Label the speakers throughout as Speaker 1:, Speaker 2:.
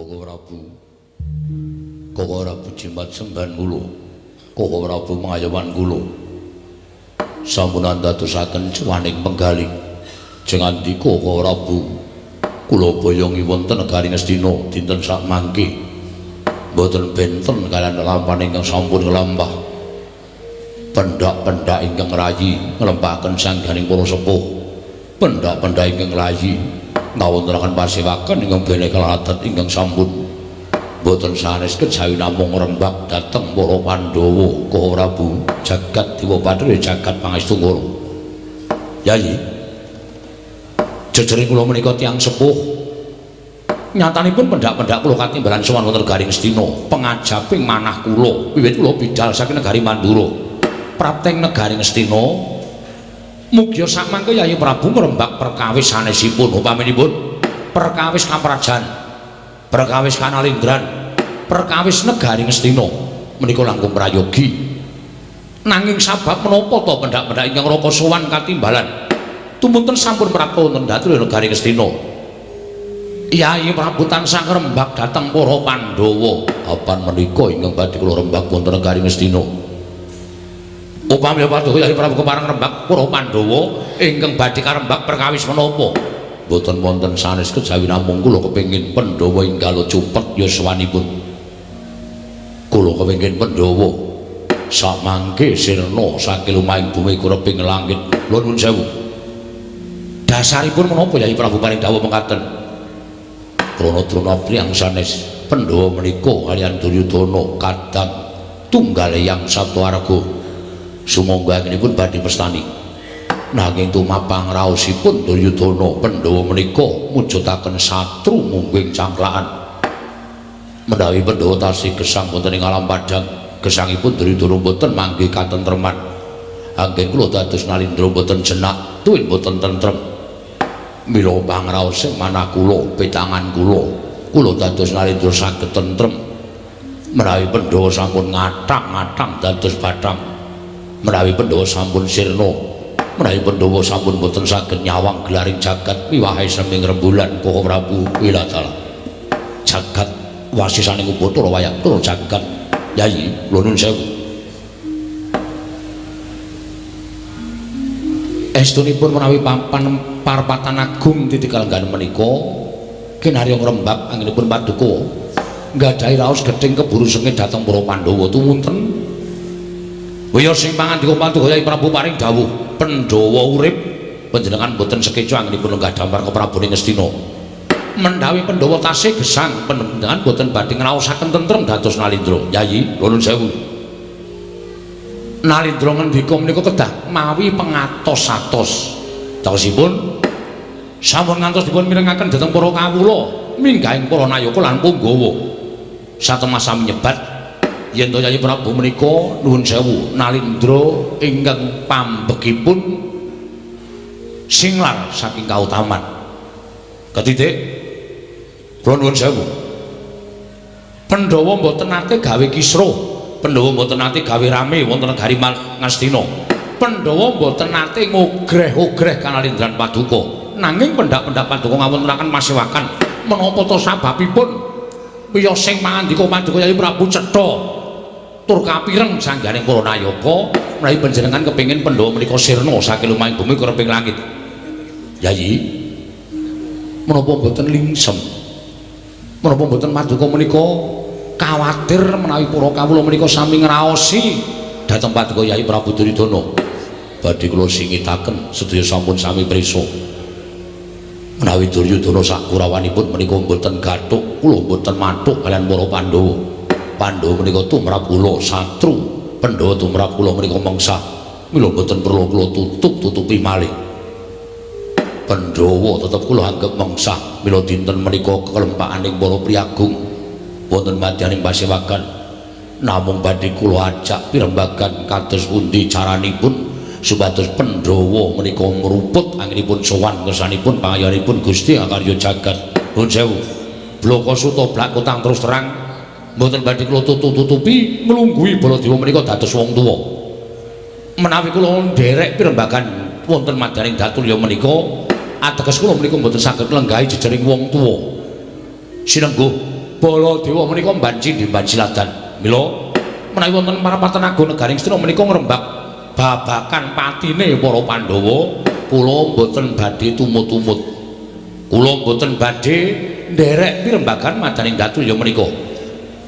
Speaker 1: Koko Prabu. Koko Prabu jimat sembahan kula. Koko Prabu mangayoman kula. Sampun andadosaken cuwaning penggalih. Jeng andika Koko Prabu. Kula boyongi wonten negari Ngastina dinten sakmangke. Mboten benten kaliyan lelampahan ingkang sampun nglampah. Pendak-pendak ingkang rayi nglempahaken sangganing para sepuh. Pendak-pendak ingkang rayi ngawontenaken pasewakan ingkang bene kaladat ingkang sampun boten sanes kejawi namung ngrembak dhateng para Pandhawa. Koko Prabu jagat Dewa Bathara jagat pangestu kula. Yayi, jejering kula menika tiyang sepuh. Nyatanipun pendak-pendak kula katimbalan sowan wonten negari Ngastina pengajaping manah kula wiwit kula bidal saking negari Mandura prapteng negari Ngastina. Mugia sakmangke Yayi Prabu ngrembak perkawis sanesipun, upaminipun perkawis kaprajan, perkawis kanalindran, perkawis negari Ngastina menika langkung prayogi. Nanging sabab menapa to pendak-pendak ingkang raka sowan katimbalan tumunten sampun prapta wonten dhateng negari Ngastina? Yayi Prabu tansah ngrembak dhateng para Pandhawa. Apan menika ingkang badhe kula rembak wonten negari Ngastina? Upami paduka Yayi Prabu kepareng rembak para Pandhawa ingkang badhe karembak perkawis menapa? Mboten wonten sanes kejawi namung kula kepengin Pandhawa inggala cupet yuswanipun. Kula kepengin Pandhawa samangke sirna saking lumahing bumi kureping langit. Kula nuwun sewu. Dasaripun menapa Yayi Prabu paring dawuh mekaten? Krana Drona priyang sanes Pandhawa menika kaliyan Duryudana kadang tunggal yang Sabtu Arga. Sumangga anggenipun badhe mestani. Nanging tumapang raosipun Duryudana Pandhawa menika mujudaken satru mungging cangklakan. Menawi Pandhawa tasih gesang wonten ing alam padhang, gesangipun Duryudana boten manggih katentreman. Anggen kula dados Nalindra boten jenak, tuwin boten tentrem. Mila pangraose manah kula, petangan kula, kula dados Nalindra saged tentrem. Menawi Pandhawa sampun ngathang-ngathang dados bathang. Menawi Pandhawa sampun sirna, menawi Pandhawa sampun boten saged nyawang gelaring jagat miwahe seming rembulan. Koko Prabu wilatala jagat wasisaning Upacara wayang tur jagat. Yayi, kula nuwun sewu. Estunipun menawi papan parpatan agung titik kalenggahan menika kinarya ngrembak anggenipun paduka nggadahi raos gething keburu sengit dhateng para Pandhawa. Tumunten wiya sing pangandika paduka Yayi Prabu paring dawuh Pandhawa urip panjenengan boten sekeca anggenipun lenggah damar ke Prabu Ngastina. Mendhawi Pandhawa tasih gesang panjenengan boten badhe ngraosaken tentrem dados Nalindra. Yayi, kula nuwun sewu. Nalindra ngendika menika kedah mawi pengatos-atos. Tegesipun sampun ngantos dipun mirengaken dhateng para kawula minggahing para nayaka lan punggawa. Satemah sami nyebat yen to Yayi Prabu menika nuwun sewu Nalindra ingkang pambekipun singlar saking kautaman. Ketitik kula nuwun sewu. Pandhawa mboten nate gawe kisruh, Pandhawa mboten nate gawe rame wonten negari Ngastina. Pandhawa mboten nate ngogreh-ogreh kanalindran paduka. Nanging pendak-pendak paduka ngawontenaken masewakan. Menapa to sababipun? Wiya sing pangandika paduka Yayi Prabu cetha tur kapireng sangganing para nayaka menawi panjenengan kepengin Pandhawa menika sirna saking lumahing bumi kureping langit. Yayi, menapa mboten lingsem? Menapa mboten paduka menika kawatir menawi para kawula menika sami ngraosi dhateng paduka Yayi Prabu Duryudana? Badhe kula singitaken sedaya sampun sami prisa. Menawi Duryudana sak kurawanipun menika mboten gathuk, kula mboten mathuk kaliyan para Pandhawa. Pandhawa menika tumrap kula satru, Pandhawa tumrap kula menika mengsah. Mila mboten perlu kula tutup-tutupi malih. Pandhawa tetep kula anggep mengsah. Mila dinten menika kelempakaning para priyagung wonten madyaning pasewakan. Namung badhe kula ajak pirembagan kados pundi caranipun supados Pandhawa menika mruput anggenipun sowan ngersanipun pangayanipun Gusti Akarya jagat. Nuwun sewu. Blaka suta blak kutang terus terang mboten badhe kula tutup-tutupi nglungguhi Baladewa menika dados wong tuwa. Menawi kula nderek pirembagan wonten madyaning datulya menika ateges kula menika mboten saged nglenggahi jejering wong tuwa. Sinengguh Baladewa menika mbanci dimbanci ladan. Mila menawi wonten parapatan agung negaring Astina menika ngrembak babakan patine para Pandhawa, kula mboten badhe tumut-tumut. Kula mboten badhe nderek pirembagan madaning datu ya menika.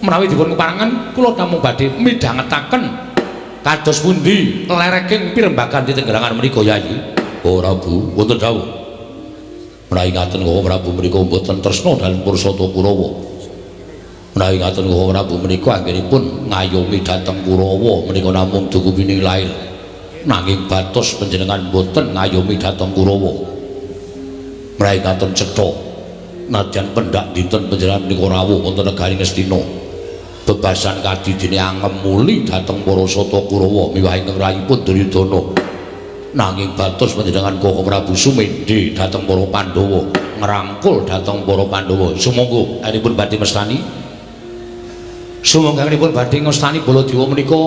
Speaker 1: Menawi dipun keparengan kula namung badhe midhangetaken kados pundi lereking pirembagan tetenggerangan menika Yayi. Oh Prabu, wonten dawuh. Menawi ngaten kok Prabu menika mboten tresna dalem Pursata Kurawa. Menawi ngaten kok Prabu menika anggenipun ngayomi dhateng Kurawa menika namung dukupining lair. Nanging batos panjenengan mboten ngayomi dhateng Kurawa. Menawi ngaten cetha nadyan pendak dinten panjenengan menika rawuh wonten negari Ngastina. Bebasan kadidine angemuli dhateng para sata Kurawa miwah ingkang rayipun Duryudana. Nanging batos panjenengan Koko Prabu sumendhe dhateng para Pandhawa, ngrangkul dhateng para Pandhawa. Sumangga anggenipun badhe mestani. Sumangga anggenipun badhe ngestani Baladewa menika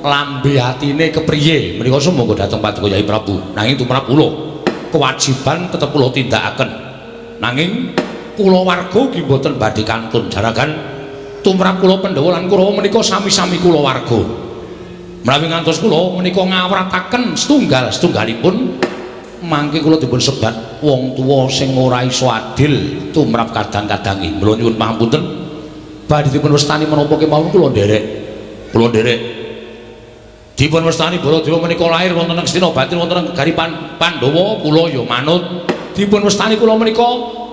Speaker 1: lambe atine kepriye menika sumangga dhateng Paduka Yai Prabu. Nanging tumrap kula kewajiban tetep kula tindakaken. Nanging kula warga ugi mboten badhe kantun jaragan tumrap kula Pandhawa lan Kurawa menika sami-sami kula warga. Menawi ngantos kula menika ngawrataken setunggal setunggalipun mangke kula dipun sebat wong tuwa sing ora iso adil tumrap kadang-kadange. Mula nyuwun pangapunten badhe dipun wastani menapa kemawon kula nderek. Kula nderek. Dipun wastani Baladewa menika lair wonten ing Astina batin wonten ing negari Pandhawa kula ya manut. Dipun wastani kula menika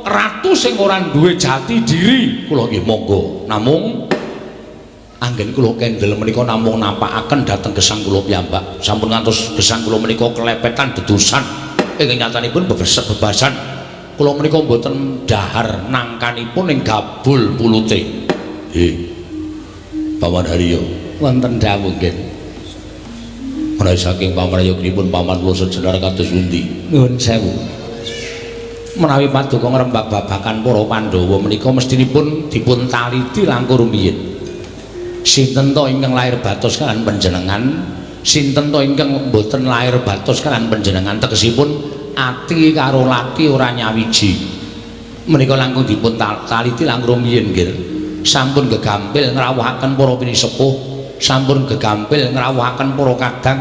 Speaker 1: ratu sing ora duwe jati diri kula nggih monggo. Namung anggen kula kendel menika namung nampakaken dhateng gesang kula piyambak. Sampun ngantos gesang kula menika kelepetan dedusan ingkang nyatanipun bebasan kula menika mboten dahar nangkanipun ing gabul pulute. Nggih. Paman Haryo
Speaker 2: wonten dawuh nggih.
Speaker 1: Menawi saking pamrayoginipun paman kula sejenar kados pundi?
Speaker 2: Nuwun sewu.
Speaker 1: Menawi paduka ngrembak babakan para Pandhawa menika mestinipun dipun taliti langkung rumiyin. Sinten to ingkang lair batos kalian panjenengan, sinten to ingkang mboten lair batos kalian panjenengan, tegesipun ati karo lati ora nyawiji. Menika langkung dipun taliti langkung rumiyin nggih. Sampun gegampil ngrawuhaken para pinisepuh, sampun gegampil ngrawuhaken para kadang,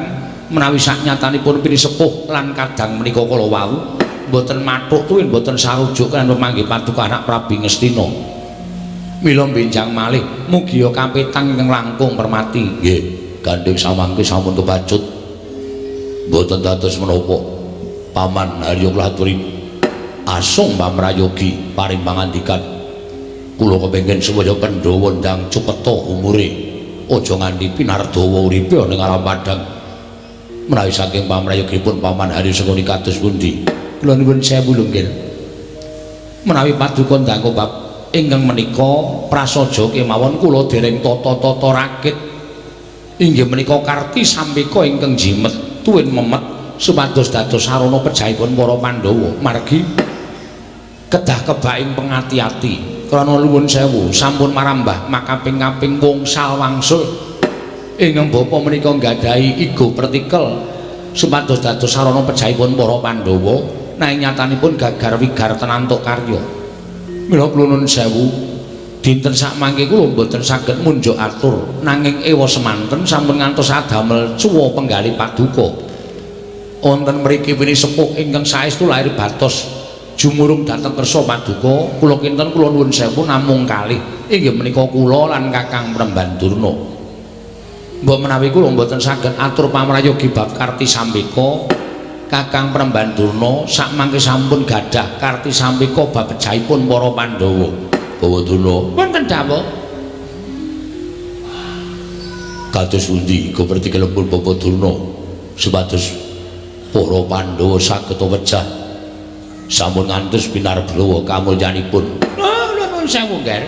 Speaker 1: menawi saknyatanipun pinisepuh lan kadang menika kala wau mboten mathuk tuwin mboten sarujuk kan pemanggih paduka anak Prabu Ngastina. Mila benjang malih mugia kapetang ingkang langkung permati. Nggih, gandeng samangke sampun kebacut. Mboten dados menapa. Paman Haryo kula aturi asung pamrayogi paring pangandikan. Kula kepengin supaya Pandhawa ndang cepeta umure. Aja nganti pinardawa uripe ana ing alam padhang. Menawi saking pamrayogipun Paman Haryo Sengkuni kados pundi?
Speaker 2: Kula nuwun sewu lho nggih.
Speaker 1: Menawi paduka ndang bab ingkang menika prasaja kemawon kula dereng tata-tata rakit. Inggih menika karti sampeka ingkang jimet tuwin memet supados dados sarana pejahipun para Pandhawa. Margi kedah kebaing pengati-ati. Krana nuwun sewu sampun marambah makaping-kaping wongsal wangsul ingkang bapa menika nggadahi igo pertikel supados dados sarana pejahipun para Pandhawa, nanging nyatanipun gagar wigar tenantuk karya. Mila kula nuwun sewu dinten sakmangke kula mboten saged munjuk atur, nanging ewa semanten sampun ngantos adamel cuwa penggalih paduka. Wonten mriki pinisepuh ingkang saestu lair batos jumurung dhateng kersa paduka, kula kinten kula nuwun sewu namung kalih inggih menika kula lan Kakang Premban Durna. Mbok menawi kula mboten saged atur pamrayogi bab karti sampeka, Kakang Premban Durna sakmangke sampun gadah karti sampeka bab pejahipun para Pandhawa. Bawa Durna
Speaker 2: wonten dawuh.
Speaker 1: Kados pundi goperti kelempun Bapak Durna supados para Pandhawa saged wejah sampun ngantos pinarbrawa kamulyanipun.
Speaker 2: Oh, nuwun sewu nggih.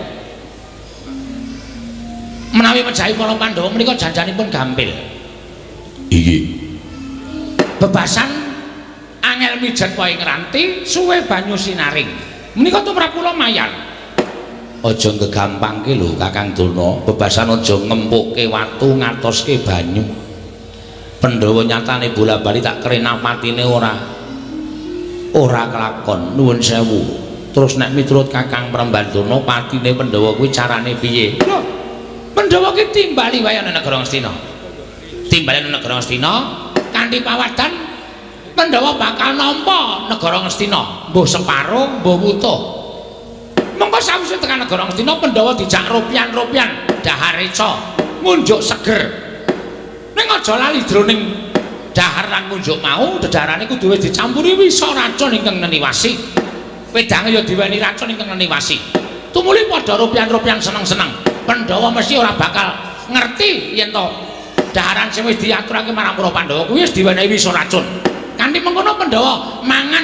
Speaker 2: Menawi mejahi para Pandhawa menika janjanipun gampil.
Speaker 1: Inggih.
Speaker 2: Bebasan angel mijet wae ngranti, suwe banyu sinaring. Menika tumrap kula mayan.
Speaker 1: Aja gegampangke lho Kakang Durna, bebasan aja ngempukke watu ngatoske banyu. Pandhawa nyatane bola-bali tak krenah patine ora kelakon. Nuwun sewu. Terus nek miturut Kakang Prembandana patine Pandhawa kuwi carane piye?
Speaker 2: Lho, Pandhawa ki timbali wae ana negara Ngastina. Timbali ana negara Ngastina kanthi pawadan Pandhawa bakal nampa negara Ngastina, mbuh separo, mbuh wutuh. Mengko sawise tekan negara Ngastina Pandhawa dijak rupian-rupian dahar reca, ngunjuk seger. Ning aja lali jroning dahar lan ngunjuk mau dedarane kudu wis dicampuri wisa racun ingkang neniwasi. Wedange ya diweni racun ingkang neniwasi. Tumuli padha rupian-rupian seneng-seneng. Pandhawa mesti ora bakal ngerti yen to daharan sing wis diaturake marang para Pandhawa kuwi wis diwenehi wisa racun. Kanthi mengkono Pandhawa mangan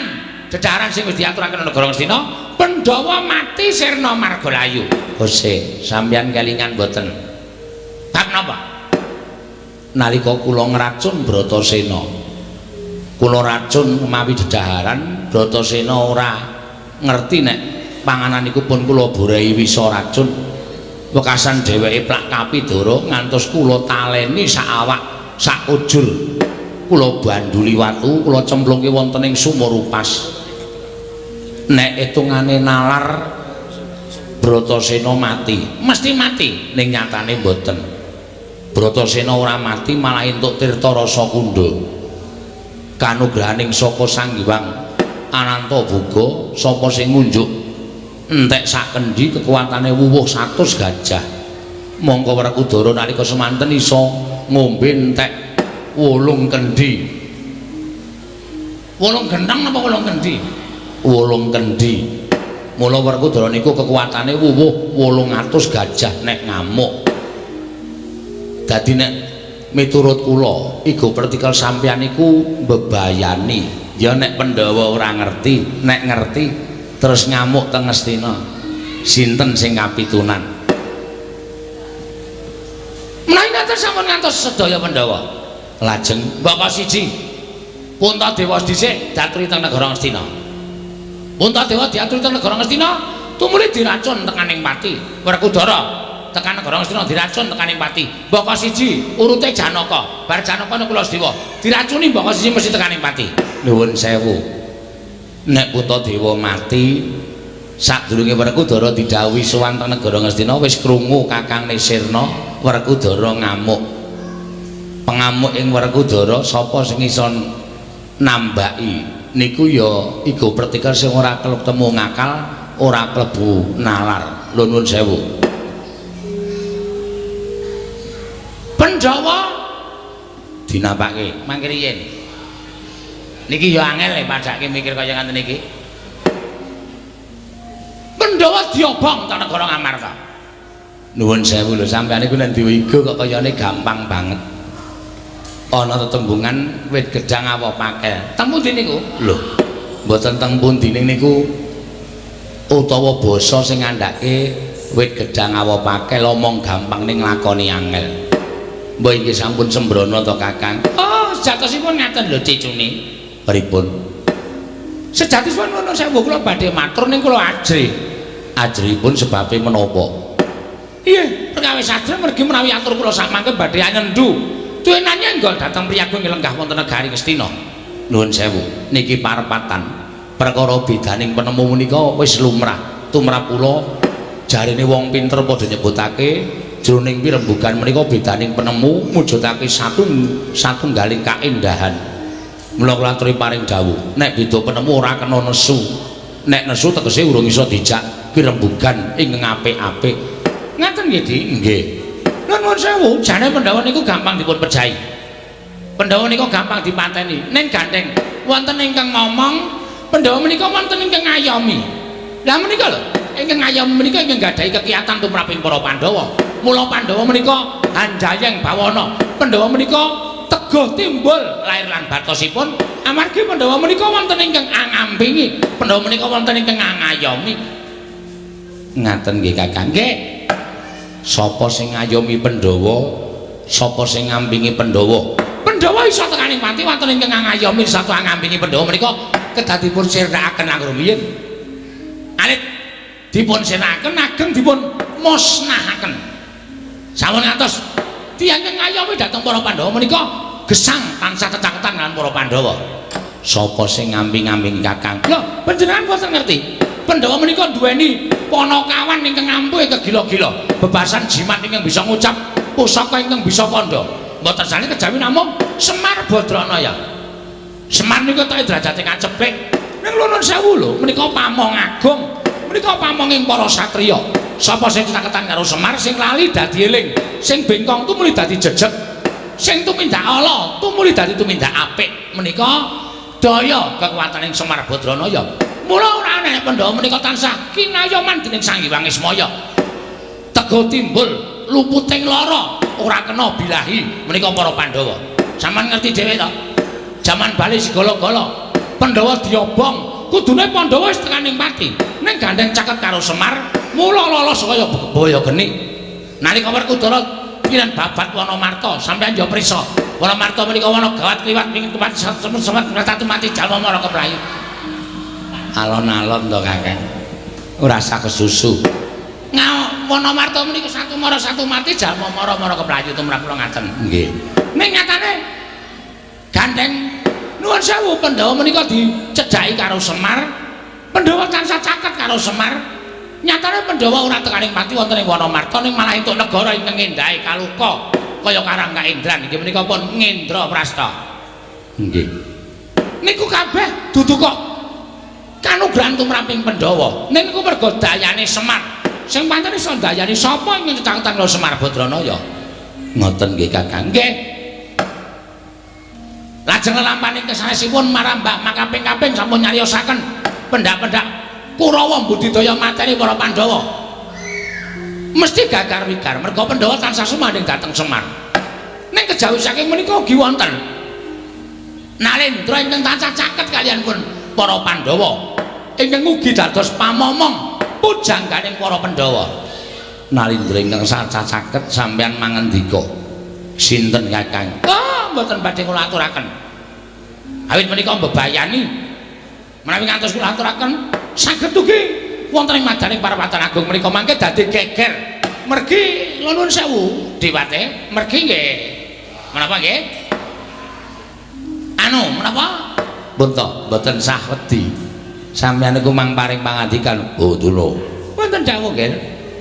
Speaker 2: dedaharan sing wis diaturake nang negara Ngastina, Pandhawa mati sirna marga layu.
Speaker 1: Hose, sampeyan kelingan mboten?
Speaker 2: Bab napa?
Speaker 1: Nalika kula ngracun Bratasena, kula racun mawi dedaharan, Bratasena ora ngerti nek panganan iku pun kula borehi wisa racun. Wekasan dheweke plak kapidara ngantos kula taleni sak awak sak ujur. Kula banduli watu, kula cemplungke wonten ing sumur upas. Nek hitungane nalar Bratasena mati,
Speaker 2: mesti mati.
Speaker 1: Ning nyatane mboten. Bratasena ora mati, malah entuk tirta rasa kundha. Kanugrahaning saka Sang Hyang Anantaboga, sapa sing ngunjuk entek sak kendi kekuatane wuwuh 100 gajah. Mongko Werkudara nalika semanten iso ngombe entek 8 kendi.
Speaker 2: 8 gendheng napa 8 kendi?
Speaker 1: 8 kendi. Mula Werkudara niku kekuatane wuwuh 800 gajah nek ngamuk. Dadi nek miturut kula, ego pertikel sampeyan niku mbebayani. Ya nek Pandhawa ora ngerti, nek ngerti terus ngamuk teng Ngastina. Sinten sing kapitunan?
Speaker 2: Menawi ngaten sampun ngantos sedaya Pandhawa.
Speaker 1: Lajeng
Speaker 2: Mbaka siji Puntadewa dhisik diaturi teng negara Ngastina. Puntadewa diaturi teng negara Ngastina, tumuli diracun tekaning pati. Werkudara tekan negara Ngastina diracun tekaning pati. Mbaka siji urute Janaka, bar Janaka Nakula Sadewa diracuni mbaka siji mesti tekaning pati.
Speaker 1: Nuwun sewu. Nek Puntadewa mati sadurunge Werkudara didhawuhi sowan teng negara Ngastina wis krungu kakangne Sirna Werkudara ngamuk. Pengamuk ing Werkudara sapa sing iso nambaki niku ya ego pertikel sing ora ketemu ngakal, ora klebu nalar. Lho nuwun sewu.
Speaker 2: Pandhawa
Speaker 1: dinapake
Speaker 2: mangke riyin. Niki ya angel le padhake mikir kaya ngaten iki. Pandhawa diobong teng negara Ngamarta.
Speaker 1: Nuwun sewu lho, sampeyan iku nek duwe ego kok kayane gampang banget. Ana tetembungan wit gedang awa pakel.
Speaker 2: Teng pundi niku?
Speaker 1: Lho, mboten teng pundi niku utawa basa sing ngandhake wit gedang awa pakel omong gampang ning nglakoni angel. Mbah inggih sampun sembrono to Kakang?
Speaker 2: Oh, sejatosipun ngaten lho cicune.
Speaker 1: Pripun?
Speaker 2: Sejatosipun nuwun sewu kula badhe matur ning kula ajrih.
Speaker 1: Ajrihipun sebabe menapa?
Speaker 2: Nggih, perkawis ajrih mergi menawi atur kula samangke badhe anyendu. Tuwenane enggol dhateng priyagung lenggah wonten negari Ngastina.
Speaker 1: Nuwun sewu, niki parepatan. Perkara bedaning penemu menika wis lumrah. Tumrap kula jarene wong pinter padha nyebutake jroning pirembugan menika bedaning penemu mujudake satunggaling kaendahan. Mula kula aturi paring dawuh, nek beda penemu ora kena nesu. Nek nesu tegese urung iso dijak pirembugan ing apik-apik.
Speaker 2: Ngaten nggih, Dik?
Speaker 1: Nggih.
Speaker 2: Nuwun sewu, jane Pandhawa niku gampang dipun pejahi. Pandhawa niku gampang dipateni. Ning gandeng wonten ingkang momong, Pandhawa menika wonten ingkang ngayomi. Lah menika lho, ingkang ngayomi menika ingkang gadhahi kekiyatan tumraping para Pandhawa. Mula Pandhawa menika hanjayeng bawana. Pandhawa menika teguh timbul lahir lan batosipun amargi Pandhawa menika wonten ingkang angampingi. Pandhawa menika wonten ingkang ngayomi.
Speaker 1: Ngaten nggih Kakang.
Speaker 2: Nggih.
Speaker 1: Sapa sing ngayomi Pandhawa? Sapa sing ngampingi Pandhawa?
Speaker 2: Pandhawa iso tekaning pati wonten ingkang ngayomi satu ngampingi Pandhawa menika kedah dipun sirnakaken langkung rumiyin. Alit dipun sirnakaken ageng dipun musnahaken. Sampun ngantos tiyang ingkang ngayomi dhateng para Pandhawa menika gesang tansah tecaketan lan para Pandhawa.
Speaker 1: Sapa sing ngamping-ngampingi Kakang?
Speaker 2: Lho, panjenengan boten ngerti. Pandhawa menika duweni panakawan ingkang ampuh kegila-gila. Bebasan jimat ingkang bisa ngucap pusaka ingkang bisa kandha. Mboten sane kejawi namung Semar Badranaya. Semar niku tok derajate kacepik. Ning nuwun sewu lho, menika pamong agung. Menika pamonging para satriya. Sapa sing caketan karo Semar sing lali dadi eling, sing bengkong tumuli dadi jejeg, sing tumindak ala tumuli dadi tumindak apik. Menika daya kekuataning Semar Badranaya. Mula ora ana Pandhawa menika tansah kinayoman dening Sang Hyang Ismaya. Tego timbul luputing lara, ora kena bilahi menika para Pandhawa. Sampeyan ngerti dhewe to? Jaman bali segala-gala Pandhawa diobong, kudune Pandhawa wis tekaning pati. Ning gandeng caket karo Semar, mula lolos kaya baya geni. Nalika Werkudara kiran babat Wanamarta, sampeyan ya prisa. Wanamarta menika wana gawat kliwat ping tempat semet mati jalma mara keplayu. Alon-alon to, Kakang. Ora usah kesusu. Wanamarta menika satu mara satu mati jalma mara-mara keplayu tumrap kula ngaten. Nggih. Ning nyatane gandeng nuwun sewu Pandhawa menika dicedhaki karo Semar. Pandhawa tansah caket karo Semar. Nyatane Pandhawa ora tekaning pati wonten ing Wanamarta ning malah entuk negara ingkang endahe kaluka kaya Karang Kaendran inggih menika pun Ngendraprasta. Nggih. Niku kabeh dudu kok kanugrahan tumraping Pandhawa. Ning niku merga dayane Semar. Sing pancen iso ndayani sapa ing caketan karo Semar Badranaya. Ngoten nggih, Kakang. Nggih. Lajeng lelampaning kesanesipun marambak makaping-kaping sampun nyariosaken pendak-pendak Kurawa mbudidaya mateni para Pandhawa. Mesti gagar wigar merga Pandhawa tansah sumandhing dhateng Semar. Ning kejawi saking menika ugi wonten Nalendra ingkang tansah caket kaliyan pun para Pandhawa ingkang ugi dados pamomong pujangganing para Pandhawa. Nalendra ingkang tansah caket sampeyan mangendika. Sinten, Kakang? Oh, mboten badhe kula aturaken. Awit menika mbebayani menawi ngantos kula aturaken saged ugi wonten ing madaning Parwatan Agung menika mangke dadi geger. Mergi nuwun sewu, Dewate, mergi nggih. Menapa nggih? Anu, menapa? Pun to, mboten sah wedi. Sampeyan niku mang paring pangandikan. Oh, Durna. Wonten dawuh, nggih.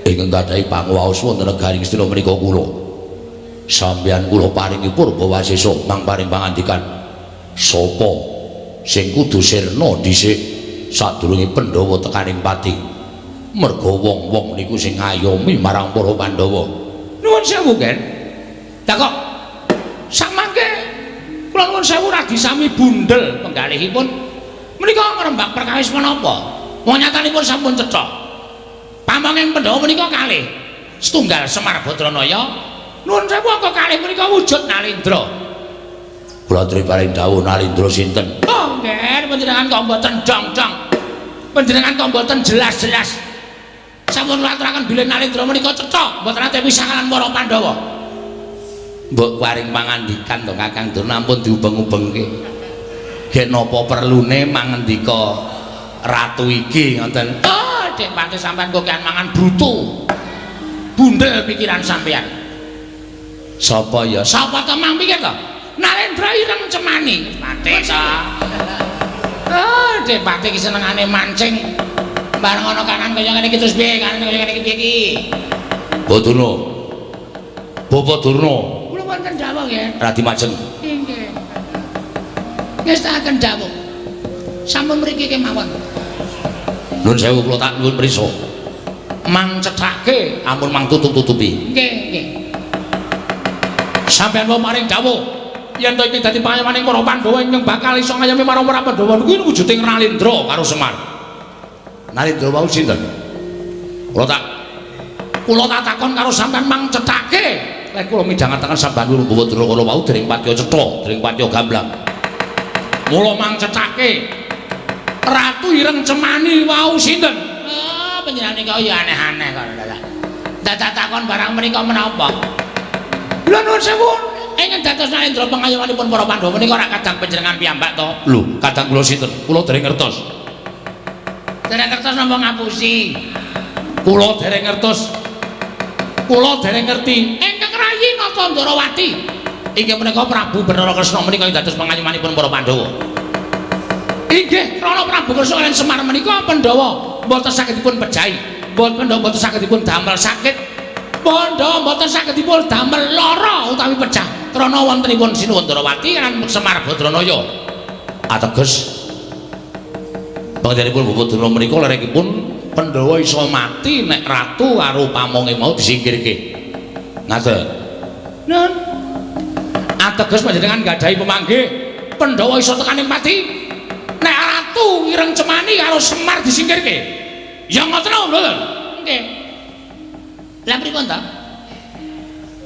Speaker 2: Ingkang gadhahi panguwaos wonten negari Ngastina menika kula. Sampeyan kula paringi purba wasesa mang paring pangandikan. Sapa sing kudu sirna dhisik sadurunge Pandhawa tekaning pati? Merga wong-wong niku sing ngayomi marang para Pandhawa. Nuwun sewu, Gen. Lah kok samangke kula nuwun sewu radi sami bundel penggalihipun menika ngrembak perkawis menapa? Wong nyatanipun sampun cetha. Pamonging Pandhawa menika kalih. Setunggal Semar Badranaya, nuwun sewu angka kalih menika wujud Nalendra. Kula aturi paring dawuh Nalendra sinten? Oh, nggih, panjenengan kok mboten dong-dong. Panjenengan kok mboten jelas-jelas. Sampun kula aturaken bilih Nalendra menika cetha mboten nate pisah kaliyan para Pandhawa. Mbok paring pangandikan to, Kakang Durna, ampun diubeng-ubengke. Gek napa perlune mangendika ratu iki ngoten. Oh, Dik Pati sampean kok mangan brutu. Bundel pikiran sampean. Sapa ya? Sapa to mang pikir to? Nalendra ireng cemani. Pati to. Oh, Dik Pati iki senengane mancing. Bareng ana kanan kaya ngene iki terus piye? Kanan kaya ngene iki piye iki? Durna. Bapak Durna. Kula wonten dawuh nggih. Radi majeng. Nggih. Ngestakaken dawuh. Sampun mriki kemawon. Nuwun sewu kula tak nyuwun prisa. Mang cethake ampun mang tutup-tutupi. Nggih, nggih. Sampeyan wau paring dawuh yen to iki dadi pangayomaning para Pandhawa ingkang bakal iso ngayomi marang para Pandhawa niku wujuding Nalendra karo Semar. Nalendra wau sinten? Kula tak takon karo sampeyan mang cethake. Lek kula midhangetaken sampeyan Bawa Durna kala wau dereng patiya cetha, dereng patiya gamblang. Mula mang cethake. Ratu Ireng Cemani wau sinten? Oh, panjenengan kok ya aneh-aneh kok. Dadak takon barang menika menapa? Lha nuwun sewu, ingkang dados Nalendra pangayomanipun para Pandhawa menika ora kadang panjenengan piyambak to? Lho, kadang kula sinten? Kula dereng ngertos. Dereng ngertos napa ngapusi? Kula dereng ngertos. Kula dereng ngerti. Ingkang rayi Nata Ndorowati inggih menika Prabu Bathara Kresna menika ing dados pangayomanipun para Pandhawa. Inggih, krana Prabu Kresna kaliyan Semar menika Pandhawa mboten saged dipun pejahi, Pandhawa mboten saged dipun damel sakit, Pandhawa mboten saged dipun damel lara utawi pejah krana wontenipun Sinuwun Ndrawati lan Semar Badranaya.
Speaker 1: Ateges panjenenganipun Bapak Durna menika lerekipun Pandhawa iso mati nek ratu karo pamonge mau disingkirke. Ngaten.
Speaker 2: Nun. Ateges panjenengan gadahi pemanggih Pandhawa iso tekaning pati nek ratu Ireng Cemani karo Semar disingkirke. Ya ngoten lho, mboten? Nggih. Lah pripun ta?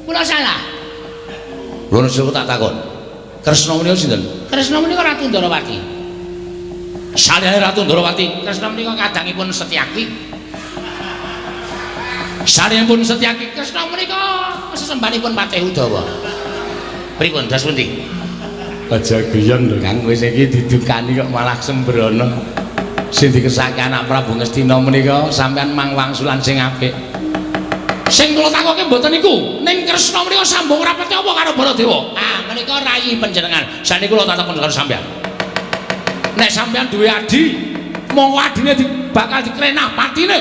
Speaker 2: Kula salah.
Speaker 1: Lho nek tak takon. Kresna menika sinten?
Speaker 2: Kresna menika Ratu Ndrawati.
Speaker 1: Saliyane Ratu Ndrawati,
Speaker 2: Kresna menika kadangipun Setyaki.
Speaker 1: Saliyane Setyaki,
Speaker 2: Kresna menika sesembahanipun Patih Udawa. Pripun das pundi?
Speaker 3: Aja guyon lho Kang, wis iki didukani kok malah sembrono. Sing dikersake anak Prabu Ngastina menika sampean mang wangsulan sing apik.
Speaker 2: Sing kula takoke mboten niku, ning Kresna menika sambung rapete apa karo Baladewa? Ah, menika rayi panjenengan.
Speaker 1: Saniki kula takon karo sampean. Nek sampean duwe adi, monggo adine bakal dikrenah patine.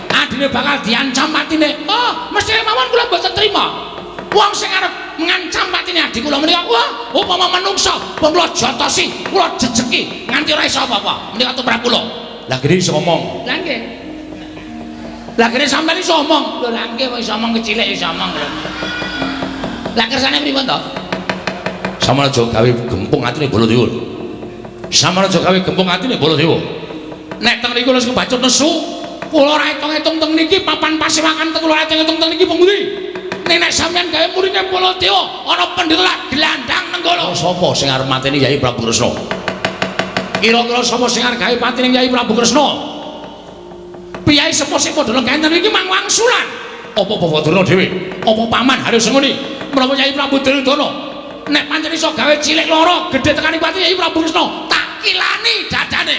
Speaker 1: Adine bakal diancam patine.
Speaker 2: Oh, mesti mawon kula mboten trima. Wong sing arep ngancam patine adi kula menika, wah, upama menungsa pun kula jotosi, kula jejeki nganti ora iso apa-apa. Menika tumrap kula.
Speaker 1: Lah gede iso ngomong.
Speaker 2: Lah nggih. Lah kene sampean iso omong. Lho lah nggih wong iso omong kecilik iso omong lho. Lah kersane pripun to?
Speaker 1: Sampeyan aja gawe gempung atine Baladewa. Sampeyan aja gawe gempung atine Baladewa.
Speaker 2: Nek teng niku wis kebacut nesu, kula ora etung-etung teng niki papan pasewakan teng kula ora etung-etung teng niki pundi? Nek sampeyan gawe murine Baladewa, ana pendhita lak glandang nenggala.
Speaker 1: Sapa sing arep mateni Yai Prabu Kresna?
Speaker 2: Kira-kira sapa sing arep gawe patine Yai Prabu Kresna? Piyai sepuh sing padha lenggah enten iki mang wangsulan.
Speaker 1: Apa Bapak Durna dhewe?
Speaker 2: Apa paman Haryo Senguni? Menapa Yai Prabu Duryudana? Nek pancen iso gawe cilik lara, gedhe tekani pati Yai Prabu Kresna, tak kilani dadane.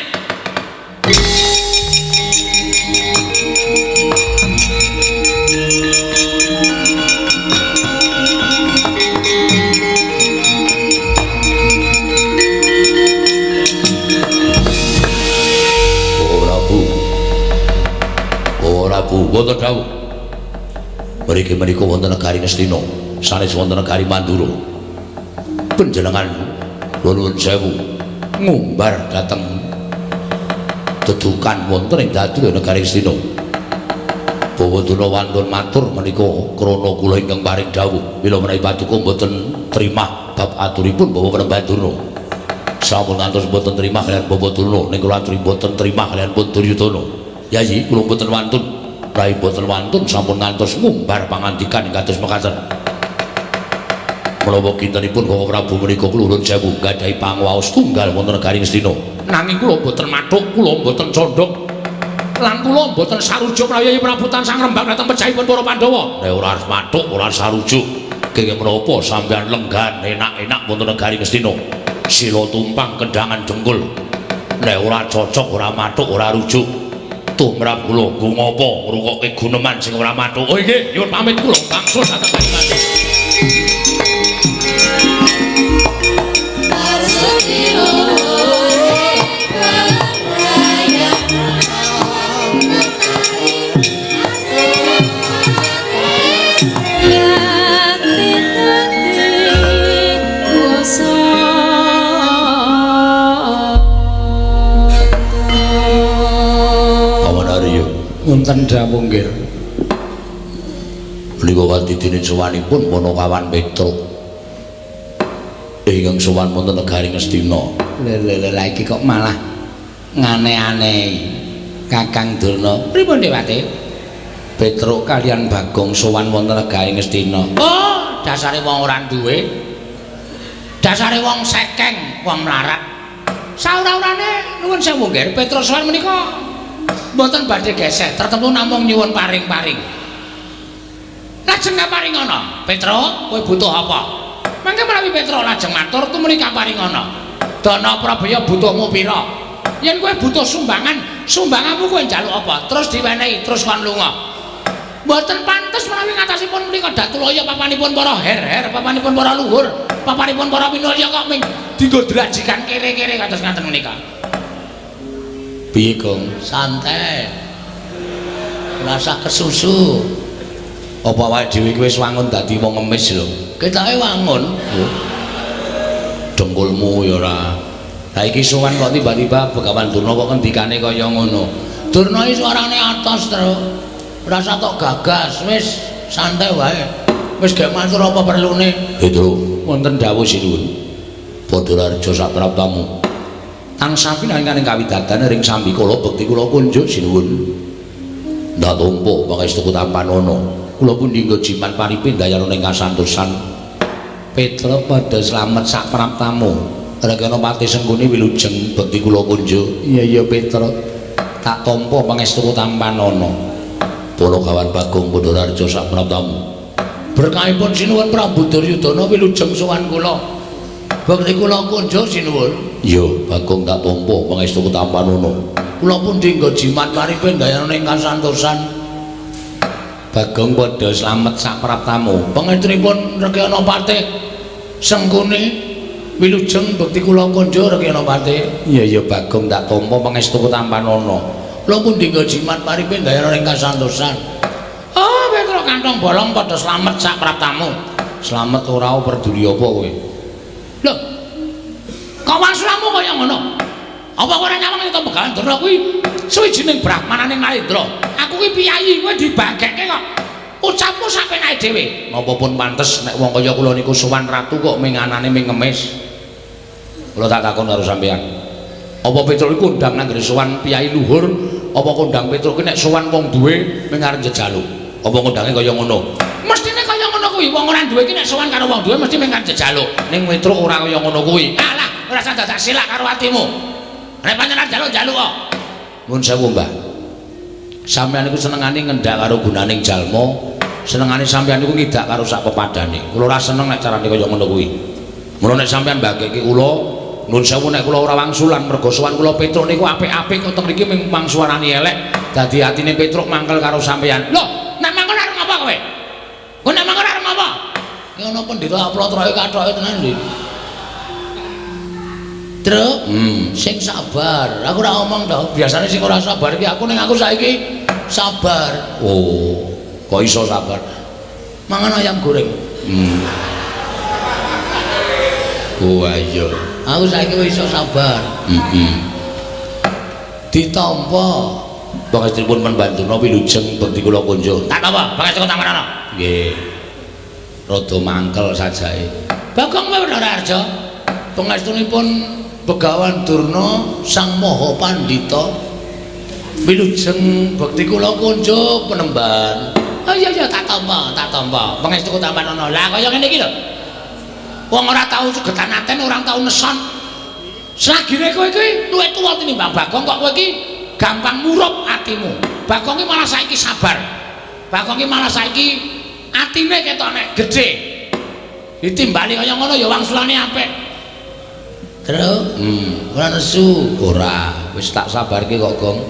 Speaker 1: Prabu, wonten dawuh. Mriki menika wonten negari Ngastina, sanes wonten negari Mandura. Panjenengan kula nuwun sewu ngumbar dhateng dedukan wonten ing dadu negari Ngastina. Bawa Durna wantun matur menika krana kula ingkang paring dawuh, mila menawi paduka mboten trimah bab aturipun Bapak Panembahan Durna. Sampun ngantos mboten trimah kaliyan Bapak Durna, ning kula aturi mboten trimah kaliyan pun Duryudana. Yayi kula mboten wantun. Rai boten wantun sampun ngantos ngumbar pangandikan kados mekaten. Menapa kintenipun Bapak Prabu menika kula nuwun sewu gadahi pangwaos tunggal wonten negari Ngastina.
Speaker 2: Nanging kula mboten mathuk, kula mboten condhok. Lan kula mboten sarujuk menawi Prabu tansah ngrembak dhateng pejahipun para Pandhawa.
Speaker 1: Nek ora mathuk, ora sarujuk, kenging menapa sampeyan lenggan enak-enak wonten negari Ngastina. Sila tumpang kendhangan dengkul. Nek ora cocok, ora mathuk, ora rujuk. Tumrap kula nggo ngapa ngrungokke guneman sing ora mathuk. Oh nggih, nyuwun pamit kula wangsul dhateng Kalimantan.
Speaker 3: Wonten dawuh nggih.
Speaker 1: Menika wadidine sowanipun Panakawan Petruk. Ingkang sowan wonten negari Ngastina.
Speaker 3: Lha lha lha iki kok malah ngane-ane Kakang Durna.
Speaker 2: Pripun Dewate?
Speaker 3: Petruk kalian Bagong sowan wonten negari Ngastina.
Speaker 2: Oh, dasare wong ora duwe. Dasare wong sekeng, wong mlarat. Saura-urane nuwun sewu nggih, Petruk sowan menika mboten badhe geseh, tertentu namung nyuwun paring-paring. Lajeng kaparingana, Petruk, kowe butuh apa? Mangke menawi Petruk lajeng matur tumuli kaparingana. Dana Prabaya butuhmu pira? Yen kowe butuh sumbangan, sumbanganmu kowe njaluk apa? Terus diwenehi, terus kon lunga. Mboten pantes menawi ngatasipun menika Datulaya papanipun para her-her, papanipun para luhur, papanipun para minulya kok ming dienggo drajikan kere-kere kados ngaten menika.
Speaker 3: Piye, Gong?
Speaker 2: Santai.
Speaker 3: Ora usah kesusu.
Speaker 1: Apa awake dhewe iki wis wangun dadi wong ngemis lho.
Speaker 3: Ketoke wangun.
Speaker 1: Dengkulmu ya ora. Lah iki sowan kok tiba-tiba Begawan Durna kok ngendikane kaya ngono.
Speaker 3: Durna iki suarane atos, Truk. Ora usah tok gagas, wis santai wae. Wis gek matur apa perlune.
Speaker 1: Petro, wonten dawuh sinuwun. Badararja sapraptamu. Tansah pinangan kawidadan ring sambikala bekti kula kunjuk sinuwun. Ndak tampa pangestu tampanana. Kula pundi nggo jimat paripe ndayana ing kasantosan. Petra padha slamet sapraptamu. Regana pati Sengkuni wilujeng bekti kula kunjuk. Iya iya Petra. Tak tampa pangestu tampanana. Punakawan Bagong Badararja sapraptamu.
Speaker 3: Berkahipun sinuwun Prabu Duryudana wilujeng sowan kula. Bekti kula kunjuk sinuwun.
Speaker 1: Iya, Bagong tak tampa pangestu tampanana.
Speaker 3: Kula pundi nggo jimat paripe ndayana ing kasantosan.
Speaker 1: Bagong padha slamet sapraptamu.
Speaker 3: Pangestunipun Rekyana Patih Sengkuni wilujeng bekti kula kunjuk Rekyana Patih.
Speaker 1: Iya iya Bagong tak tampa pangestu tampanana.
Speaker 3: Kula pundi nggo jimat paripe ndayana ing kasantosan. Oh, Petro kantong bolong padha slamet sapraptamu.
Speaker 1: Slamet ora peduli apa kowe?
Speaker 2: Lho. Kok wangsulamu kaya ngono? Apa kowe ora nyawang yen Begawan Durna kuwi suwijining brahmananing Narendra? Aku kuwi piyayi, kowe dibagekke kok. Ucapmu sak penake dhewe.
Speaker 1: Napa pun pantes nek wong kaya kula niku sowan ratu kok menganane ming ngemis. Kula tak takon karo sampeyan. Apa Petro iku kondang nang nggone sowan piyayi luhur, apa kondang Petro kuwi nek sowan wong duwe ming arep njejaluk? Apa kondange kaya ngono?
Speaker 2: Mestine kaya ngono kuwi, wong ora duwe iki nek sowan karo wong duwe mesti ming arep njejaluk.
Speaker 1: Ning Petro ora kaya ngono kuwi.
Speaker 2: Alah, ora usah dadak silak karo atimu. Nek pancen njaluk-njaluk kok.
Speaker 1: Nuwun sewu, Mbah. Sampeyan niku senengane ngendak karo gunaning jalma, senengane sampeyan niku ngidak karo sak pepadane. Kula ora seneng nek carane kaya ngono kuwi. Mula nek sampeyan mbagekke kula, nuwun sewu nek kula ora wangsulan mergo sowan kula Petruk niku apik-apik kok teng mriki ming mangsuarani elek, dadi atine Petruk mangkel karo sampeyan.
Speaker 2: Lho, nek mangkel arep ngapa kowe? Kowe nek mangkel arep ngapa?
Speaker 3: Ki ana pendhita aplotroke kathoke tenan lho. Truk, sing sabar. Aku ora omong to. Biasane sing ora sabar iki aku, ning aku saiki sabar.
Speaker 1: Oh, kok iso sabar?
Speaker 3: Mangan ayam goreng.
Speaker 1: Oh iya.
Speaker 3: Aku saiki wis iso sabar. Ditampa.
Speaker 1: Pangestunipun Bandurna wilujeng bekti kula kunjuk.
Speaker 2: Tak apa, pangestu tampanana.
Speaker 1: Nggih. Rada mangkel sajae.
Speaker 2: Bagong kowe Badararja.
Speaker 3: Pangestunipun Begawan Durna Sang Maha Pandhita wilujeng bekti kula kunjuk penemban.
Speaker 2: Oh iya iya tak tampa, tak tampa. Pangestu tampanana. Lah kaya ngene iki lho. Wong ora tau sugetan aten, ora tau neson. Selagine kowe iki luwih tuwa tinimbang Bagong kok kowe iki gampang murup atimu. Bagong iki malah saiki sabar. Bagong iki malah saiki atine ketok nek gedhe. Ditimbali kaya ngono ya wangsulane apik.
Speaker 3: Truk, ora nesu.
Speaker 1: Ora, wis tak sabarke kok, Gong.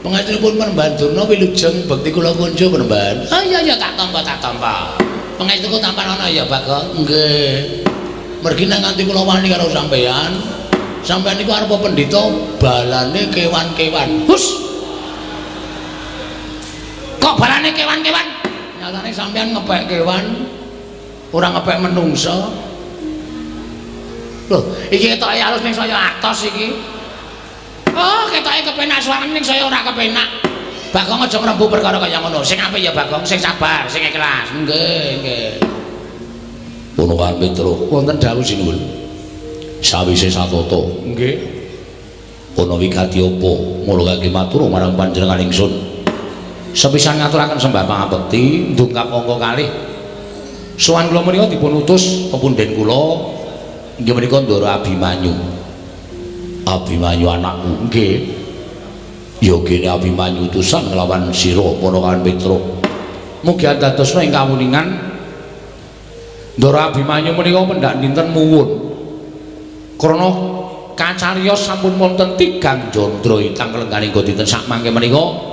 Speaker 3: Pangestunipun Penemban Durna wilujeng bekti kula kunjuk penemban.
Speaker 2: Oh iya iya tak tampa, tak tampa. Pangestuku tampanana ya, Bagong.
Speaker 3: Nggih. Mergi nek nganti kula wani karo sampeyan, sampeyan niku arep pendhita balane kewan-kewan.
Speaker 2: Hus. Kok balane kewan-kewan?
Speaker 3: Nyatane sampeyan ngepek kewan, ora ngepek menungsa.
Speaker 2: Lho, iki ketoke alus ning saya atos iki. Oh, ketoke kepenak suarane ning saya ora kepenak. Bagong aja ngrembu perkara kaya ngono. Sing apik ya Bagong, sing sabar, sing ikhlas.
Speaker 3: Nggih, nggih.
Speaker 1: Punakawan Petro, wonten dawuh sinuwun. Sawise satata,
Speaker 3: nggih.
Speaker 1: Ana wigati apa mula kangge matur marang panjenengan ingsun. Sepisan ngaturaken sembah pangabekti ndungkap angka kalih. Sowan kula menika dipun utus pepundhen kula inggih menika Ndara Abimanyu. Abimanyu anakku, nggih. Ya kene Abimanyu utusan nglawan sira Punakawan Petro. Mugi andadosna ing kawuningan Ndara Abimanyu menika pendak dinten muwun. Krana kacariyos sampun wonten tigang jandra ingkang lengganing dinten sakmangke menika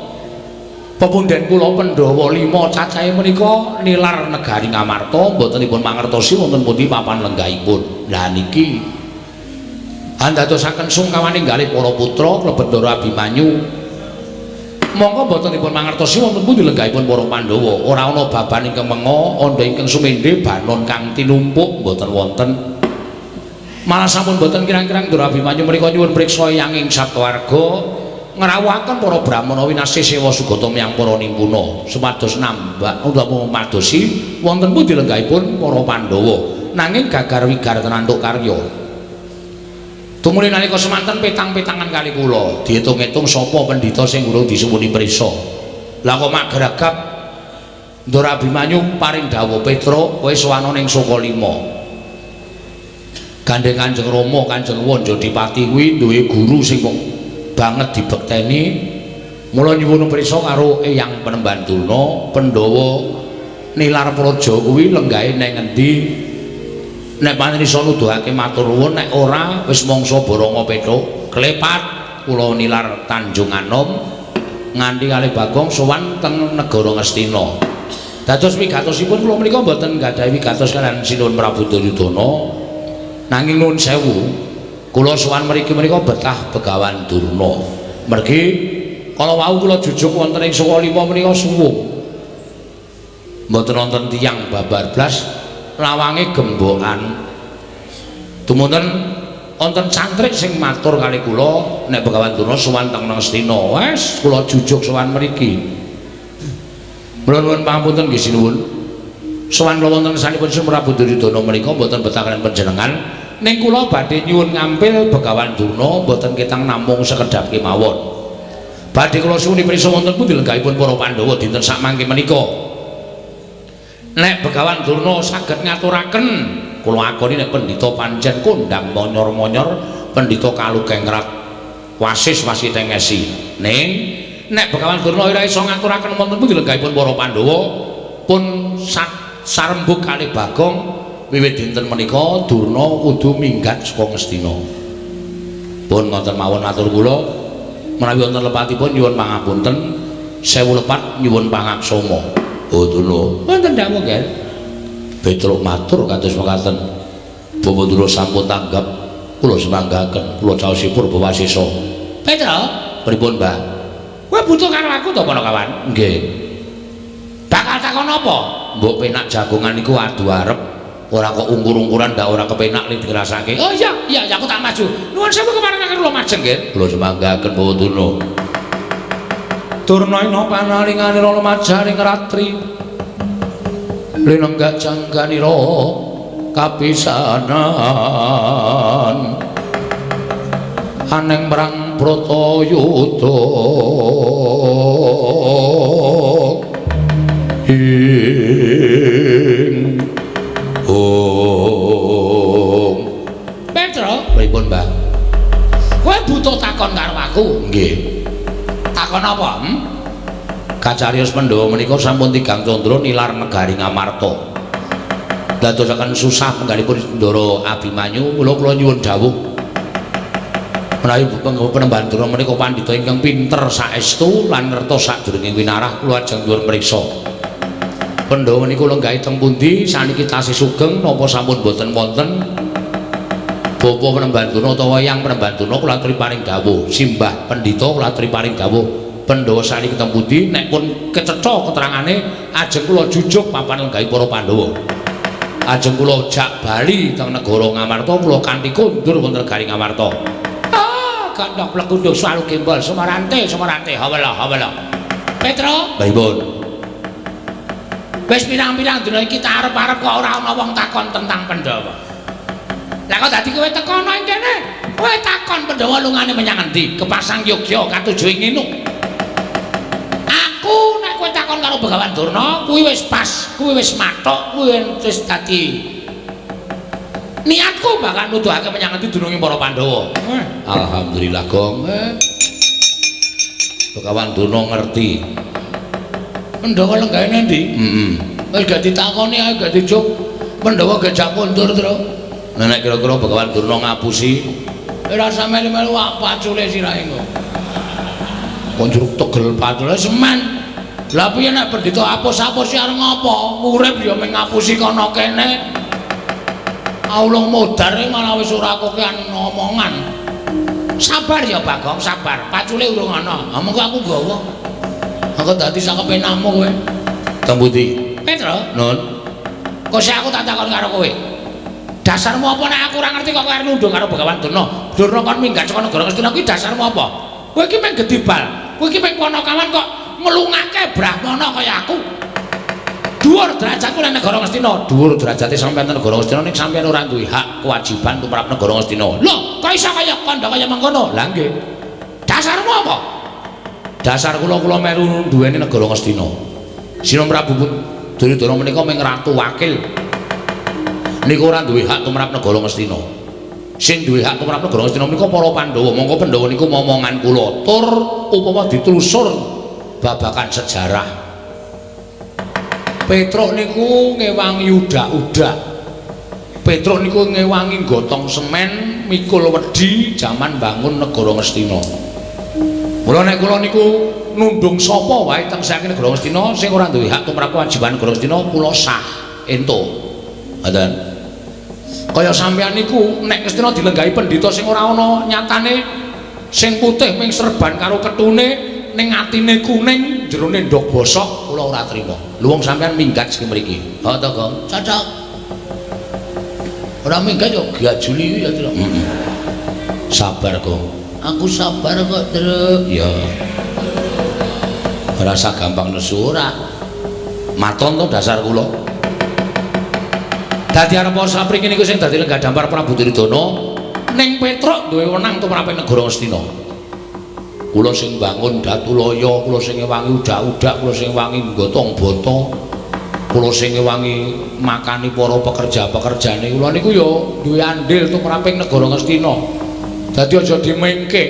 Speaker 1: pepundhen kula Pandhawa 5 cacahe menika nilar negari Ngamarta mbotenipun mangertosi wonten pundi papan lenggahipun. Lah niki andadosaken sungkawaning galih para putra klebet Ndara Abimanyu. Monggo boten dipun mangertosi wonten pundi lenggahipun para Pandhawa. Ora ana baban ingkang menga, andha ingkang sumendhe banon kang tinumpuk boten wonten. Malah sampun boten kirang-kirang Ndara Abimanyu menika nyuwun priksa eyang ing sakeluarga ngrawuhaken para brahmana winasih sewa sugata miyang para nimpuna supados nambah utawa madosi wonten pundi lenggahipun para Pandhawa. Nanging gagar wigar tenantuk karya. Tumuli nalika semanten petang-petangan kali kula diitung-itung sapa pendhita sing urung disuwuni prisa. Lah kok mak geragap Ndara Abimanyu paring dawuh, "Petruk, kowe sowana ning Sukalima." Gandeng Kanjeng Rama, Kanjeng Wanjadipati kuwi duwe guru sing kok banget dibekteni. Mula nyuwun prisa karo Eyang Penemban Durna, Pandhawa nilar praja kuwi lenggahe nang ngendi? Nek pancen iso nuduhake matur nuwun, nek ora wis mangsa boronga petuk klepat kula nilar Tanjung Anom nganti kalih Bagong sowan teng negara Ngastina. Dados wigatosipun kula menika mboten nggadahi wigatos kaliyan Sinuwun Prabu Duryudana, nanging nuwun sewu kula sowan mriki menika betah Begawan Durna. Mergi kala wau kula jujuk wonten ing Sukalima menika suwung, mboten wonten tiyang babar blas, lawange gembokan. Tumunten wonten cantrik sing matur kali kula nek Begawan Durna sowan teng Ngastina. Wes kula jujuk sowan mriki. Mula nuwun pangapunten nggih sinuwun. Sowan kula wonten sanipun Sri Prabu Duryudana menika mboten betah kaliyan panjenengan, ning kula badhe nyuwun ngampil Begawan Durna mboten ketang namung sekedhap kemawon. Badhe kula suwuni prisa wonten pundi lenggahipun para Pandhawa dinten sakmangke menika. Nek Begawan Durna saged ngaturaken, kula akoni nek pendhita pancen kondhang monyor-monyor, pendhita kalukengrat wasis wasitengesi. Ning nek Begawan Durna ora iso ngaturaken wonten pundi lenggahipun para Pandhawa, pun sarembug kalih Bagong wiwit dinten menika Durna kudu minggat saka Ngastina. Pun ngoten mawon atur kula, menawi wonten lepatipun nyuwun pangapunten, sewu lepat nyuwun pangaksama. Oh Durna, wonten dawuh nggih. Petruk matur kados mekaten. Bapak Durna sampun tanggap, kula semanggaken, kula caosipun Purba Wasesa.
Speaker 2: Petruk,
Speaker 1: pripun, Mbah?
Speaker 2: Kowe butuh karo aku to, Panakawan?
Speaker 1: Nggih.
Speaker 2: Bakal takon apa?
Speaker 1: Mbok penak jagongan iku adu arep, ora kok ungkur-ungkuran ndak ora kepenak ning dirasake.
Speaker 2: Oh iya, iya, aku tak maju. Nuwun sewu keparengaken kula majeng nggih.
Speaker 1: Kula semanggaken Bapak Durna. Durna ina panalinganira lumajaring ratri. Linenggak jangganira kapisanan. Aneng marang Bratayuda. Ing Om.
Speaker 2: Petro,
Speaker 1: pripun, Mbah?
Speaker 2: Kowe butuh takon karo aku?
Speaker 1: Nggih.
Speaker 2: Takon apa? Hmm?
Speaker 1: Kacariyos Pandhawa menika sampun tigang candra nilar negari Ngamarta. Dadosaken susah penggalipun Ndara Abimanyu, mula kula nyuwun dawuh. Menawi Penemban Durna menika pandhita ingkang pinter saestu lan ngertos sadurunge winarah, kula ajeng nyuwun mriksa. Pandhawa niku lenggahe teng pundi? Saniki tasih sugeng napa sampun boten wonten? Bapa Penemban Durna utawa Eyang Penemban Durna kula aturi paring dawuh. Simbah pendhita kula aturi paring dawuh. Pandhawa saniki teng pundi? Nek pun kecetha keterangane ajeng kula jujuk papan lenggahe para Pandhawa. Ajeng kula jak bali teng negara Ngamarta, kula kanthi kondur wonten negari Ngamarta.
Speaker 2: Ah, gandhok plegunduk salu gembol sumarante sumarante hawala hawala. Petro,
Speaker 1: pripun?
Speaker 2: Wis pirang-pirang dina iki tak arep-arep kok ora ana wong takon tentang Pandhawa. Lah kok dadi kowe teko ana ing kene? Kowe takon Pandhawa lungane menyang endi? Kepasang Yogya katuju ing ngene. Aku nek kowe takon karo Begawan Durna, kuwi wis pas, kuwi wis mathuk, kuwi wis dadi niatku bakal nuduhake menyang endi dununge para Pandhawa.
Speaker 1: Alhamdulillah, Gong. Begawan Durna ngerti.
Speaker 2: Pandhawa lenggahe endi?
Speaker 1: Heeh.
Speaker 2: Wis gak ditakoni ae gak dijuk. Pandhawa gejak kondur, Tru.
Speaker 1: Nah, nek kira-kira Begawan Durna ngapusi,
Speaker 2: ora usah melu-melu pacule sirahe engko.
Speaker 1: Kok njuruk tegel
Speaker 2: pacule semen. Lah piye nek pendhita apus-apus arep ngopo? Urip ya mung ngapusi kono kene. Aulung modar malah wis ora kokean omongan. Sabar ya Bagong, sabar. Pacule urung ana. Ha mengko aku nggawa. Aku dadi sak kepenamu kowe.
Speaker 1: Teng pundi?
Speaker 2: Petro,
Speaker 1: Nun.
Speaker 2: Kok sik aku tak takon karo kowe. Dasarmu apa nek aku ora ngerti kok kowe arep nundung karo Begawan Durna? Durna kon minggat saka negara Ngastina kuwi dasarmu apa? Kowe iki mung gedibal. Kowe iki mung panakawan kok nglungake brahmana kaya aku. Dhuwur derajatku nang negara Ngastina.
Speaker 1: Dhuwur derajate sampeyan nang negara Ngastina ning sampeyan ora duwe hak kewajiban tumrap negara Ngastina.
Speaker 2: Lho, kok iso kaya kandha kaya mengkono?
Speaker 1: Lah nggih.
Speaker 2: Dasarmu apa?
Speaker 1: Dasar kula kula melu duweni negara Ngastina. Sina Prabu Duryudana menika mung ratu wakil. Niku ora duwe hak tumrap negara Ngastina. Sing duwe hak tumrap negara Ngastina menika para Pandhawa. Mongko Pandhawa niku momongan kula. Tur upama ditelusur babakan sejarah. Petruk niku ngewangi udak-udak. Petruk niku ngewangi gotong semen, mikul wedi jaman bangun negara Ngastina. Mula nek kula niku nundung sapa wae teng saking negara Ngastina sing ora duwe hak tumrap kewajiban negara Ngastina kula sah entuk. Ngoten. Kaya sampeyan niku nek Ngastina dilenggahi pendhita sing ora ana nyatane sing putih ming serban karo ketune ning atine kuning jerone ndok bosok kula ora trima. Lho wong sampeyan minggat saking mriki. Ha to, Gong?
Speaker 2: Cocok. Ora minggat yo gajuli ya, Truk.
Speaker 1: Heeh. Sabar, Gong.
Speaker 2: Aku sabar kok, Truk.
Speaker 1: Ya. Ora usah gampang nesu
Speaker 2: ora.
Speaker 1: Maton to dasar kula. Dadi arep sapriki niku sing dadi lenggah dampar Prabu Duryudana ning Petruk duwe wenang tumrap negara Ngastina. Kula sing bangun Datulaya, kula sing ngewangi udak-udak, kula sing ngewangi gotong bata, kula sing ngewangi makani para pekerja-pekerjane. Kula niku ya duwe andil tumraping negara Ngastina. Dadi aja dimengke.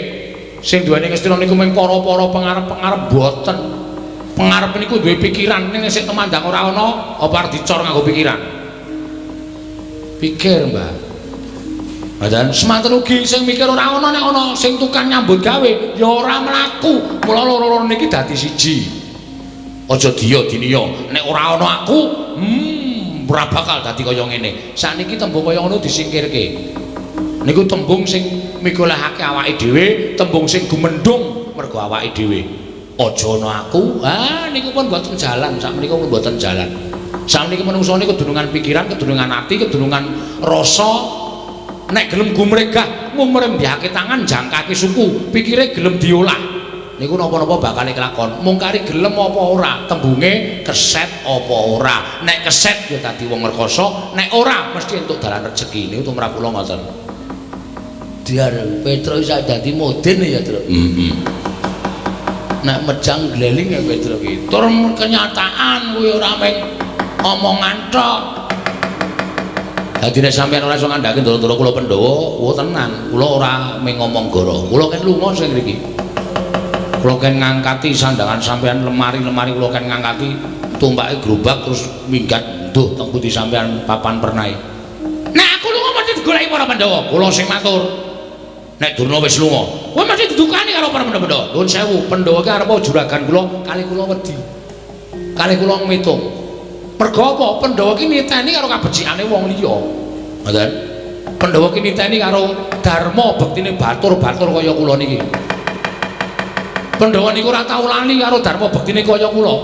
Speaker 1: Sing duweni Ngastina niku mung para-para pengarep-pengarep boten. Pengarep niku duwe pikiran, ning sing temandang ora ana, apa arep dicor nganggo pikiran? Pikir, Mbah. Ngoten, semanten ugi sing mikir ora ana nek ana sing tukang nyambut gawe ya ora mlaku. Mula loro-loro niki dadi siji. Aja diya diniya, nek ora ana aku, ora bakal dadi kaya ngene. Sakniki tembung kaya ngono disingkirke. Niku tembung sing migolehake awake dhewe, tembung sing gumendhung mergo awake dhewe. Aja ana aku, ah niku pun mboten jalan, sakmenika pun mboten jalan. Sakniki manungsa niku kedunungan pikiran, kedunungan ati, kedunungan rasa. Nek gelem gumregah, ngumrembyake tangan, jangkake suku, pikire gelem diolah. Niku napa-napa bakal kelakon. Mung kari gelem apa ora, tembunge keset apa ora. Nek keset ya dadi wong rekoso, nek ora mesti entuk dalan rejeki. Niku tumrap kula ngoten.
Speaker 2: Diar Petro iso dadi modin ya, Truk.
Speaker 1: Heeh.
Speaker 2: Nek mejang gleling ya Petro ki. Tur kenyataan kuwi ora mung omongan tok.
Speaker 1: Dadi nek sampeyan ora iso ngandhake ndara-ndara kula Pandhawa, wo tenan, kula ora mung ngomong goro. Kula ken lunga sing ngriki. Kula ken ngangkati sandangan sampeyan lemari-lemari kula ken ngangkati tumpake gerobak terus minggat nduh teng pundi sampeyan papan pernahe.
Speaker 2: Nek aku lunga mesti digoleki para Pandhawa.
Speaker 1: Kula sing matur. Nek Durna wis lunga,
Speaker 2: kowe mesti didukani karo para Pandhawa.
Speaker 1: Nuwun sewu, Pandhawa ki arep juragan kula, kali kula wedi. Kali kula ngitung. Mergo apa? Pandhawa ki niteni karo kabecikane wong liya. Ngoten. Pandhawa ki niteni karo dharma bektine batur-batur kaya kula niki. Pandhawa niku ora tau lali karo dharma bektine kaya kula.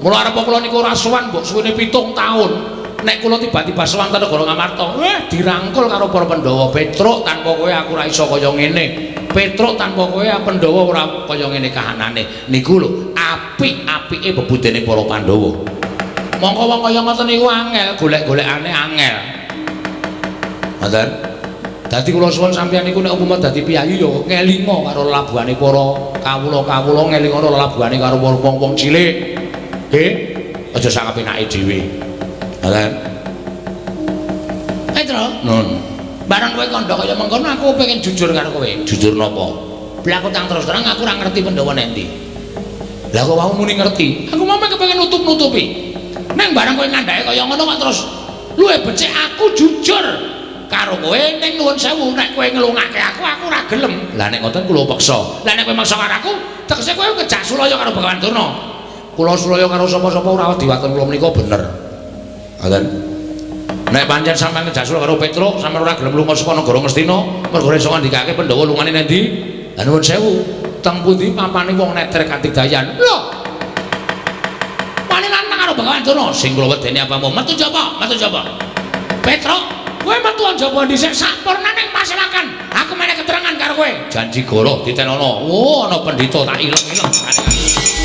Speaker 1: Mula arep kula niku ora sowan mbok suwene 7 taun. Nek kula tiba-tiba sowan ten negara Ngamarta, dirangkul karo para Pandhawa. Petruk tanpa kowe aku ora iso kaya ngene. Petruk tanpa kowe Pandhawa ora kaya ngene kahanane. Niku lho apik-apike bebudene para Pandhawa. Mongko wong kaya ngoten niku angel, golek-golekane angel. Ngoten. Dadi kula suwun sampeyan niku nek umpama dadi piyayi ya ngelinga karo labuhane para kawula-kawula, ngelinga karo labuhane karo wong-wong cilik. Nggih, aja sak kepenake dhewe. Ngoten.
Speaker 2: Petro,
Speaker 1: Nun.
Speaker 2: Bareng kowe kandha kaya mengkono aku pengen jujur karo kowe.
Speaker 1: Jujur napa?
Speaker 2: Lah aku tang terus terang aku ora ngerti Pandhawa nek endi.
Speaker 1: Lah kok wau muni ngerti?
Speaker 2: Aku mau kepengin nutup-nutupi. Neng bareng kowe ngandhake kaya ngono kok terus luwih becik aku jujur karo kowe ning nuwun sewu nek kowe ngelungake aku aku ora gelem.
Speaker 1: Lah nek ngoten kula peksa.
Speaker 2: Lah nek kowe maksa karo aku, tegese kowe kejak sulaya karo Begawan Durna.
Speaker 1: Kula sulaya karo sapa-sapa ora wedi waton kula menika bener. Ngoten. Nek pancen sampeyan kejak sulaya karo Petruk, sampeyan ora gelem lunga saka negara Ngastina, mergo iso ngandikake Pandhawa lungane nang ndi? Lah nuwun sewu, teng pundi papane wong neter katidayan?
Speaker 2: Lho. Begawan Durna, sing kula wedeni apamu? Metu jaba, metu jaba. Petruk, kowe metu jaba dhisik sampurnaning pasewakan. Aku meneh keterangan karo kowe.
Speaker 1: Janji goro ditenono. Oh, ana pendhita tak ileng-ileng.